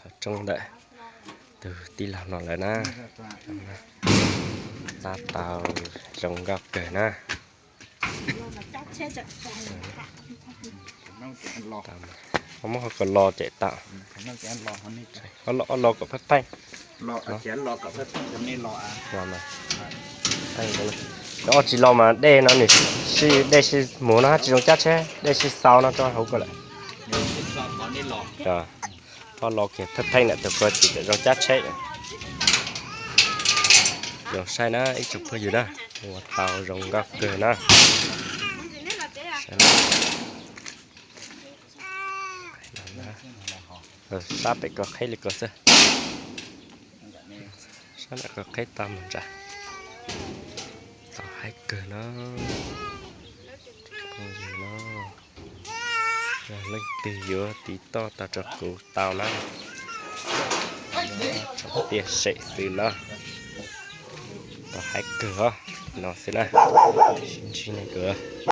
Roob ntawm tus tij laug no lawm na. Tab tau zoo nkauj kawg na. Muab qhov ko lo ces tau. Ob lo kom pheej pheej. Cov ob tsis lo mas dej no nws sib, dej sib muag no tsis zoo cab tsheb, dej sib xau no rau hauv ko lawm. Ob lo kiag pheej pheej ntawm tus ko ces txawm zoo cab tsheb. Zoo saib na ib tsoom phooj ywg na, ua tau zoo nkauj kawg na. Sab pem ko qheb li ko xwb. Sab nram ko qheb tag mus ntsa. Tau haib kawg na. Yog leej twg yuav tiv toj tau rau kuv tau na. Tsoom tiaj sem xwb na. Tau haib kawg os. No xwb na. Sib ntsib nej kuv.